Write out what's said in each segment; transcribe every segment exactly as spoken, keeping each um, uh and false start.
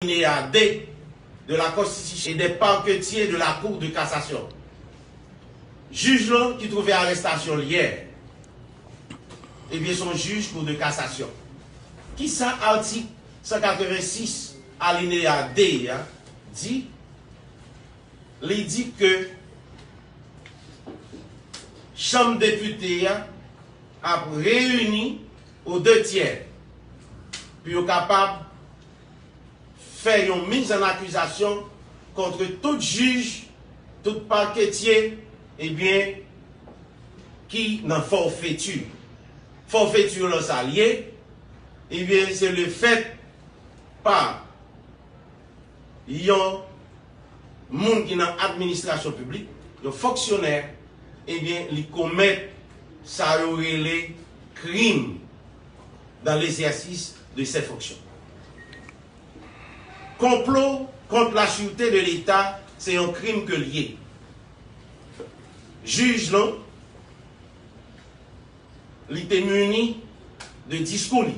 alinéa deux de la Constitution et des parquetiers de la Cour de cassation. Jij lan ki twouve arèstasyon l yè, ebyen, se yon jij Cour de cassation. Kisa atik cent quatre-vingt-six alinéa deux a di? Li di ke Chanm Depite a ap reyini aux deux tiers pou yo kapab fè yon miz an akizasyon kont tout jij, tout paketye, ebyen, ki nan fòfeti. Fòfeti lan sa l ye, ebyen, se le fèt pa yon moun ki nan administrasyon piblik, yon fonksyonè, ebyen, li komèt sa yo rele krim dans l'exercice de ses fonctions. Konplo kont la sûreté de Leta, se yon krim ke l ye. Jij lan, li te mini de diskou li.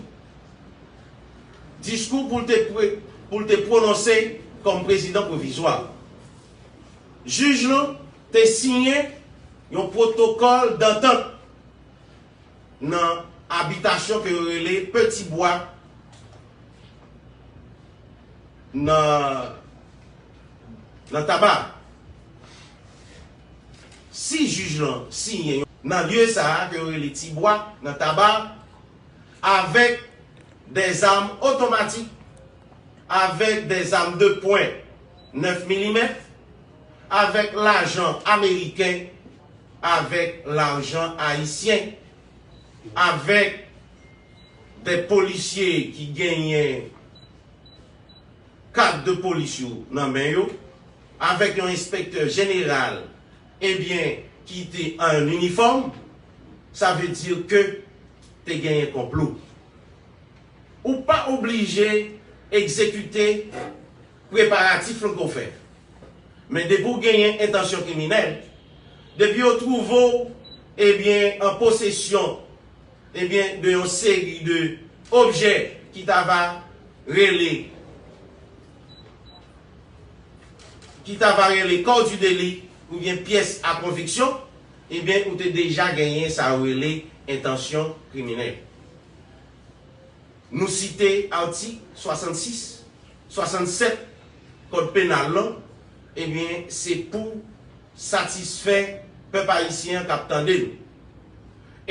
Diskou pou l te pre-, pou l te pwononse kòm prezidan pwovizwa. Jij lan te siyen yon pwotokòl dantant nan abitasyon ke yo rele Petit Bois nan, nan Taba. Si jij lan siyen nan lye sa a ke yo rele Ti Bwa nan Taba, avèk dèzam otomatik, avèk dèzam de pwen nèf milimèt, avèk lajan ameriken, avèk lajan ayisyen, avèk de polisye ki genyen kad de polis yo nan men yo, avèk yon enspektè jeneral, ebyen, ki te an inifòm, sa vle di ke te genyen konplo. Ou pa oblije egzekite preparatif lan ke w fè. Men depi w genyen entansyon kriminèl, depi yo twouve w, ebyen, an posesyon, ebyen, de yon seri de objè ki ta va rele, ki ta va rele corps du délit oubyen pyès a konviksyon, ebyen, ou te deja genyen sa yo rele entansyon kriminèl. Nou site atik swasannsis, swasannsèt Kòd penal lan, ebyen, se pou satisfè pèp ayisyen an k ap tande nou.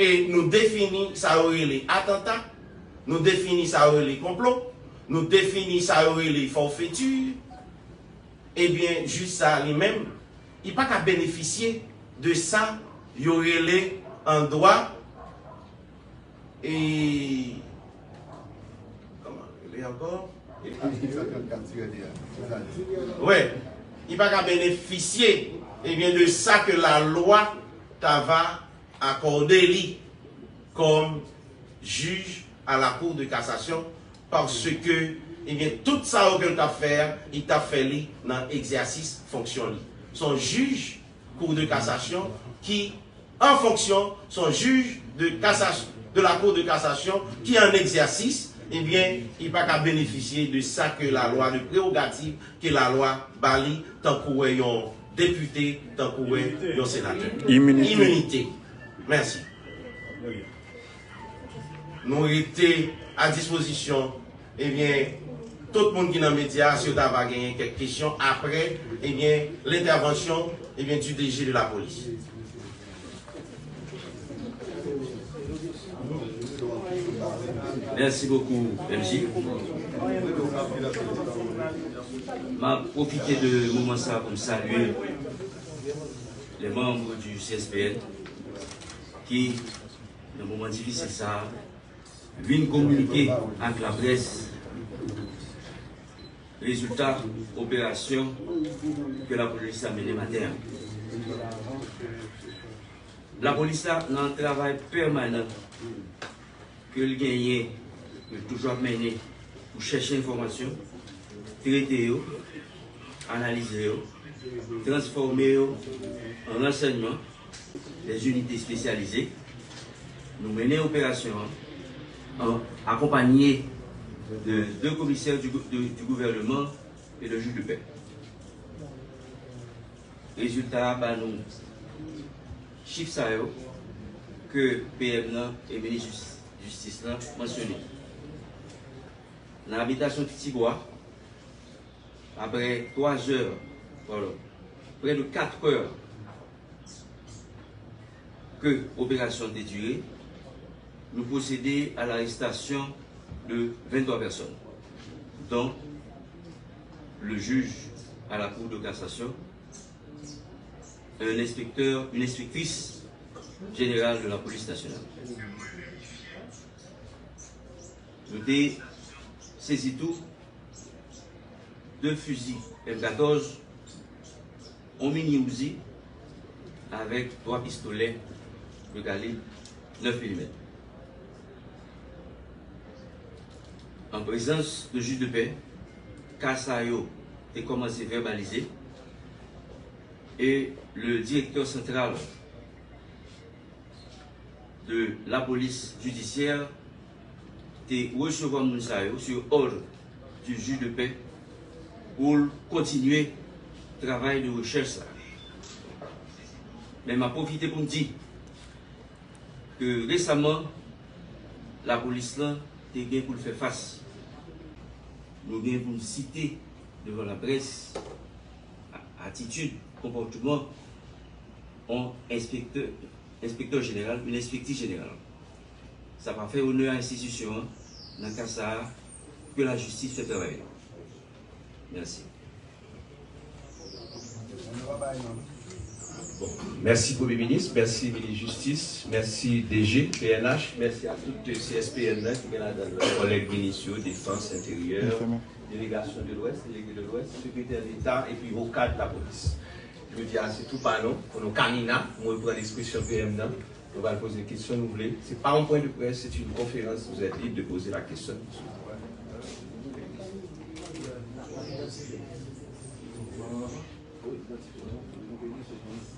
E nou defini sa yo rele atanta, nou defini sa yo rele konplo, nou defini sa yo rele fòfeti. Ebyen, jij sa a li menm, li pa ka benefisye de sa yo rele an dwa E kòman rele ankò? Atik san trannkat tirè de a. Wè, li pa ka benefisye, ebyen, de sa ke lalwa ta va akòde li kòm jij a la Cour de cassation, paske, ebyen, tout sa yo ke l t ap fè a, li t ap fè li nan egzèsis fonksyon li. Se yon jij Cour de cassation ki an fonksyon, se yon jij de cassation, de la Cour de cassation ki an egzèsis, ebyen, li pa ka benefisye de sa ke lalwa, de prerogativ ke lalwa ba li, tankou wè yon depite, tankou wè yon senatè. Iminite. Iminite. Mèsi. Nou rete a dispozisyon, ebyen, tout moun ki nan medya, si yo ta va genyen kèk kesyon apre, ebyen, lentèvansyon, ebyen, du D G de la polis. Merci beaucoup, M J. M ap pwofite de moman sa pou m salye les membres du C S P N ki, nan moman difisil sa a, vin kominike ak laprès rezilta operasyon ke lapolis la mennen maten an. Lapolis la nan travay pèmanan ke l genyen, ke l toujou ap mennen pou chèche enfòmasyon, trete yo, analize yo, transfòme yo an ransèyman, les unités spécialisées. Nou mennen operasyon an, an akonpanye de deux commissaires du, gou- de- du gouvernement et le juge de paix. Rezilta a ba nou chif sa yo ke P M nan e minis jis- jistis lan mansyone. Nan abitasyon Ti Bwa, apre twa zè, pardon, près de quatre heures que opération te dire, nous procéder à l'arrestation de vingt-trois personnes, dont le juge à la Cour de cassation, un inspecteur, une inspectrice générale de la police nationale. Nou te sezi tou de fizi M katòz, yon mini Uzi avèk twa pistolè de kalib nèf milimèt. An prezans de jij de pè, ka sa yo te kòmanse vèbalize e le direktè santral de la police judiciaire te resevwa moun sa yo sur ordre du juge de paix pou l kontinye travay de rechèch sa. Men m ap pwofite pou m di ke resaman lapolis lan te gen pou l fè fas. Nou gen pou n site devan laprès atitid, konpòtman yon enspektè, enspektè jeneral, yon enspektè jeneral. Sa pa fè onè a enstitisyon an, nan ka sa a, ke lajistis fè travay li. Mèsi. Mèsi Premye Minis, mèsi Minis Jistis, mèsi D G P N H, mèsi a tout C S P N nan ki gen ladan l kòlèg minis yo, Defans, Enteryè, delegasyon de Lwès, delege de Lwès, sekretè deta epi wo kad lapolis. Jodi a se tou pa nou, pou nou kamina, pou mwen pran ekspresyon P M nan, nou pral poze kesyon nou vle. Se pa yon pwen de près, se yon konferans, vous êtes libre de poser la question.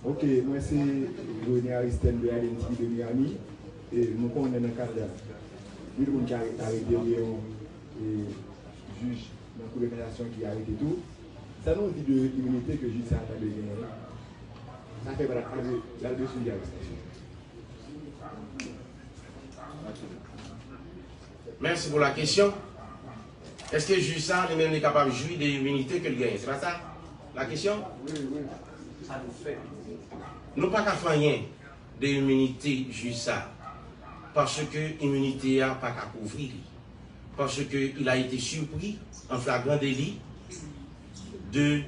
Ok, mwen se Rene Aristène de Haiti de Miami. E nou konnen nan kad de moun ki arete, arete, gen yon e, jij nan Kou de Kasasyon ki arete tou. Sa nou di de iminite ke jij sa a ta dwe genyen? Sa fè pral al bezwen de arestasyon. Mèsi pou la kesyon. Èske jij sa li menm li kapab jwi de iminite ke l genyen? Se pa sa la kesyon? Nou pa ka fè anyen de iminite jij sa, paske iminite a pa ka kouvri li, paske il a été surpris en flagrant délit de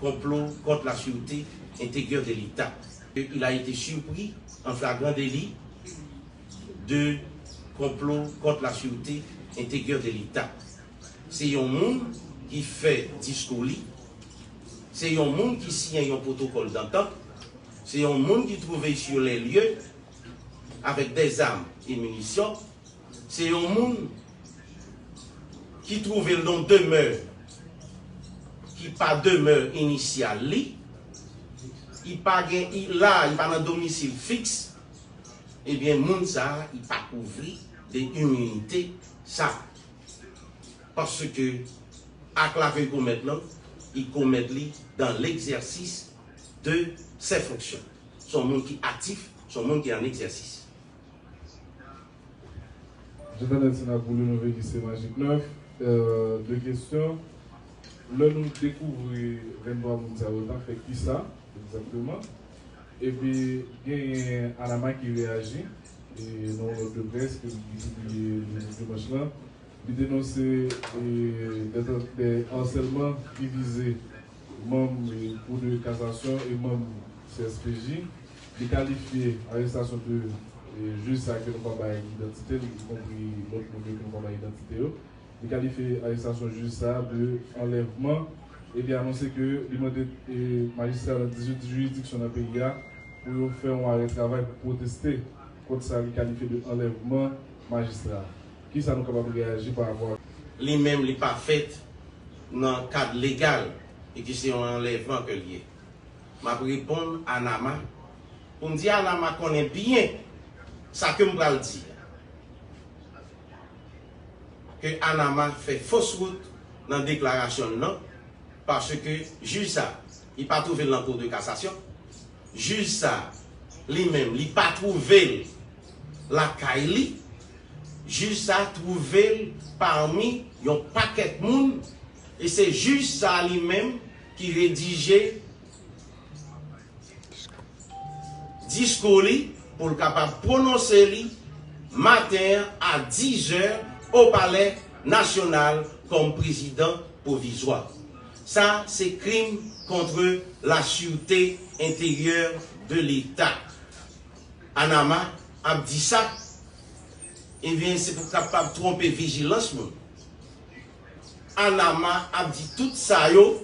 complot contre la sûreté intérieure de l'État. Il a été surpris en flagrant délit de complot contre la sûreté intérieure de l'État. Se yon moun ki fè diskou li, se yon moun ki siyen yon pwotokòl dantant, se yon moun ki twouve l sur les lieux avec des armes et munitions, se yon moun ki twouve l nan demè ki pa demè inisyal li, li pa gen, li la, li pa nan domisil fiks, ebyen moun sa a, li pa kouvri de iminite sa. Paske ak la ke l komèt lan, li komèt li dans l'exercice de ses fonctions. Se yon moun ki aktif, se yon moun ki an egzèsis. Jean-Tendance Napoulou, Nouvelliste Magik nèf, de kesyon. Lè nou dekouvri venntwa moun sa yo, t ap fè kisa egzakteman? Epi genyen Anama ki reyaji nan yon nòt de près ke li pibliye dimanch lan. Li denonse de, de, de ansèlman ki vize manm Kou de Kasasyon e manm C S P J. Li kalifye arestasyon de jij sa ke nou pa bay idantite l, ikonpri lòt moun yo ke nou pa bay idantite yo. Li kalifye arestasyon jij sa de anlèvman e li anonse ke li mande majistra nan dizuit jiridiksyon nan peyi a pou yo fè yon arè travay pou pwoteste kont sa li kalifye de anlèvman majistra. Kisa nou kapab reyaji pa rapò a. Li menm li pa fèt nan kad legal e ki se yon anlèvman ke l ye. M ap reponn Anama pou m di Anama konnen byen sa ke m pral di a. ke Anama fè fos wout nan deklarasyon l nan, paske jij sa, li pa twouve l nan Cour de cassation. Jij sa, li menm, li pa twouve l lakay li. Jij sa twouve l pami yon pakèt moun, e se jij sa li menm ki redije diskou li pou l kapab pwononse li maten an a dizè o Palè Nasyonal kòm prezidan pwovizwa. Sa se krim contre la sûreté intérieure de l'État. Anama ap di sa, ebyen, se pou kapab twonpe vijilans moun. Anama ap di tout sa yo,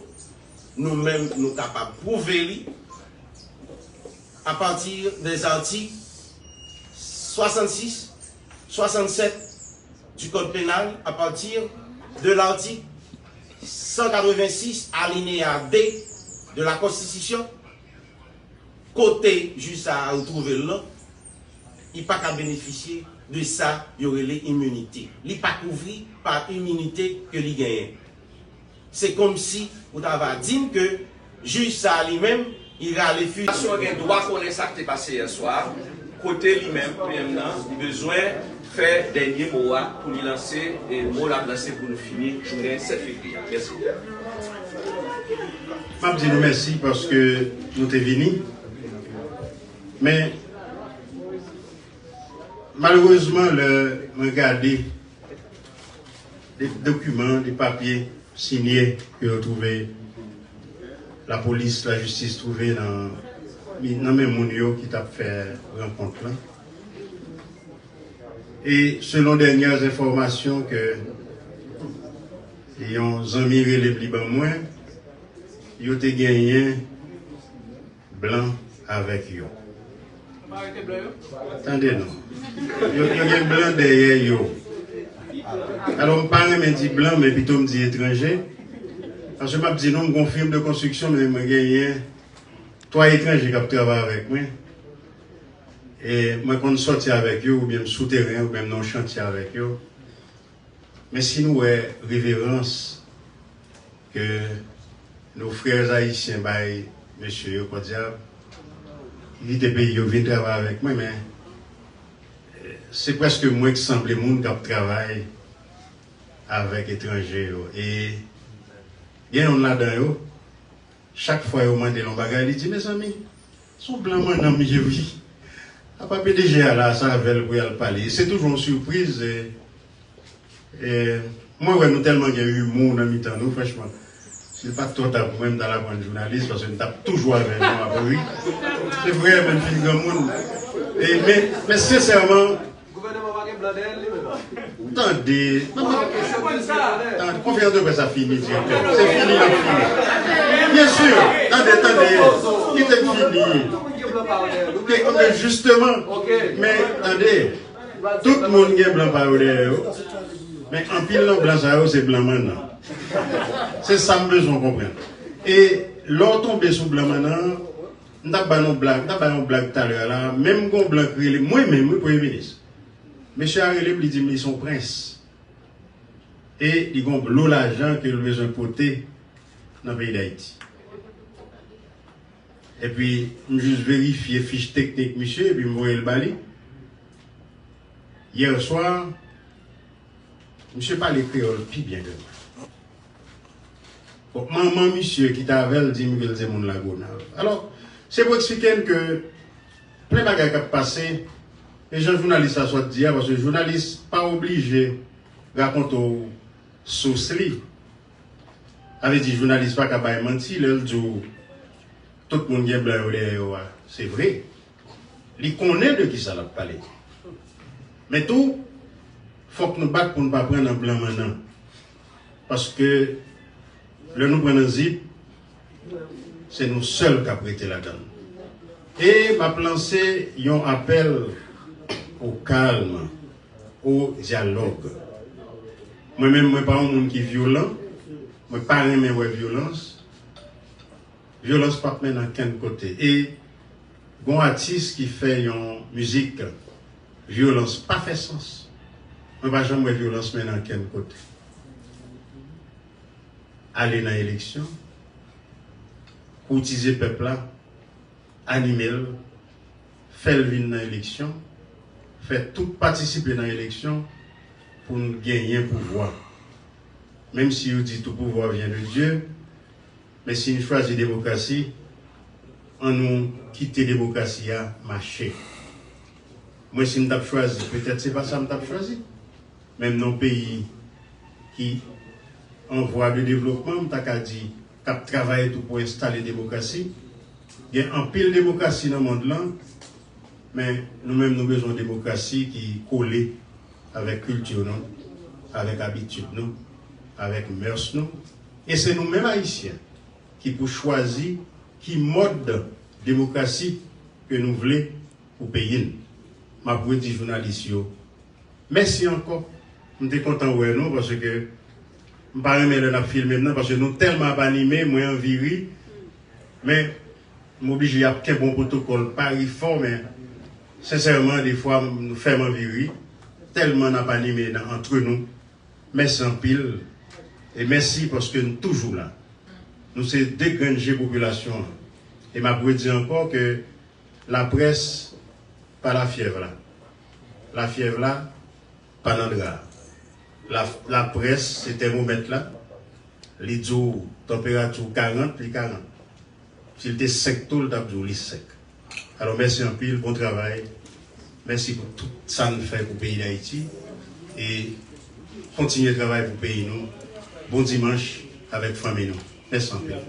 nou menm nou kapab pwouve li à partir des articles soixante-six, soixante-sept du Code pénal, à partir de l'article cent quatre-vingt-six, alinéa deux de la Constitution, kote jij sa a ou twouve l lan, li pa ka benefisye de sa yo rele iminite. Li pa kouvri pa iminite ke li genyen. Se kòmsi ou ta va di m ke jij sa a li menm, li rale fizi. Popilasyon an gen dwa konnen sa k te pase yè swa, kote li menm, P M nan, li bezwen fè dènye mo a pou li lanse, e, mo l ap lanse pou nou fini jounen sèt fevriye a. Mèsi. M ap di nou mèsi paske nou te vini. Men, malerezman, lè mwen gade de dokiman, de papye sinye ke yo twouve, lapolis, lajistis twouve nan, nan men moun yo ki t ap fè rankont lan. E selon dènyè enfòmasyon ke yon zanmi rele m li ban mwen, yo te genyen blan avèk yo. Tande non. Yo, yo gen blan dèyè yo. Alò, m pa renmen di blan, men pito m di etranje. Paske m ap di nou, m gon firm de konstriksyon, men mwen genyen twa etranje k ap travay avèk mwen. E mwen konn sòti avèk yo, oubyen m sou teren, oubyen m nan yon chantye avèk yo. Men si nou wè reverans ke nos frères haïtiens bay mesye yo, podyab, ki kite peyi yo vin travay avèk mwen, men, eh, se prèske mwen ki sanble moun k ap travay avèk etranje yo. E gen youn ladan yo, chak fwa yo mande l yon bagay, li di, mezanmi, se yon blan mannan m ye wi. Apa P D G a la, se avè l pou y al pale. E se toujou yon sipriz. E, e, mwen wè nou tèlman gen imou nan mitan nou, franchman. Si l pa t twò ta pou mwen, m t al aprann jounalis, paske m t ap toujou avè nou apre, wi. Se vre, men m fin granmoun. E, men, men sensèman, Gouvènman pa gen blan dèyè l, li menm. Tande, tande, konferans de près la fini, direktè. Se fini, l ap fini. Byen si, tande, tande, kite m fini. Te, men jisteman, men tande, tout moun gen blan pa yo dèyè yo, men anpil nan blan sa yo, se blan mannan. Se sa m bezwen w konprann. E lè w tonbe sou blan mannan, m t ap ba nou blag, m t ap ba yon blag talè a la, menm gon blan ki rele mwen menm, wi, premye minis. Mesye a rele m, li di m li se yon prens. E li gon lo lajan ke l bezwen pote nan peyi Dayiti. Epi, m jis verifye fich teknik misye, epi m voye l ba li. Yè swa, misye pale kreyòl pi byen ke mwen. Bon, manman misye ki t avè l di m ke l se moun Lagonav. Alò, se pou eksplike n ke plen bagay k ap pase, e jan jounalis la sot di a, paske jounalis pa oblije rakonte w sous li. Sa vle di, jounalis pa ka bay manti lè l di w tout moun gen blan yo dèyè yo a. Se vre. Li konnen de kisa l ap pale. Men tou, fòk nou bat pou n pa pran nan blan mannan. Paske lè nou pran nan zip, se nou sèl k ap rete ladan l. E m ap lanse yon apèl o kalm, o dyalòg. Mwen menm, mwen pa yon moun ki vyolan, mwen pa renmen wè vyolans. Vyolans p ap mennen ankenn kote. E gon atis ki fè yon mizik, vyolans pa fè sans. Mwen pa janm wè vyolans mennen ankenn kote. Ale nan eleksyon, koutize pèp la, anime l, fè l vin nan eleksyon, fè tout patisipe nan eleksyon pou n genyen pouvwa. Menm si yo di tout pouvoir vient de Dieu, men si n chwazi demokrasi, ann nou kite demokrasi a mache. Mwen, si m t ap chwazi, petèt se pa sa m t ap chwazi. Men m nan yon peyi ki an vwa de devlopman, m ta ka di, k ap travay tou pou enstale demokrasi. Gen anpil demokrasi nan mond lan, men nou menm nou bezwen yon demokrasi ki kole avèk kilti nou, avèk abitid nou, avèk mœurs nou. E se nou menm Ayisyen ki pou chwazi ki mòd demokrasi ke nou vle pou peyi n. M ap redi jounalis yo, mèsi ankò. M te kontan wè nou, paske m pa renmen lè n ap filme m nan, paske nou tèlman ap anime, mwen anvi ri. Men, m oblije ap kenbe yon pwotokòl, pa ri fò, men sensèman, defwa, nou fè m anvi ri. Tèlman n ap anime nan, antre nou. Mèsi anpil. E mèsi paske n toujou la. Nou se de grenn je popilasyon an. E m ap redi ankò ke laprès pa lafyèv la. Lafyèv la pa nan dra a. La, laprès se tèmomèt la. Li di w tanperati w karant, li karant. Si l te senk tou, l t ap di w li senk. Alò, mèsi anpil, bon travay. Mèsi pou tout sa n fè pou peyi Dayiti. E kontinye travay pou peyi nou. Bon dimanch avèk fanmi nou. Mèsi anpil.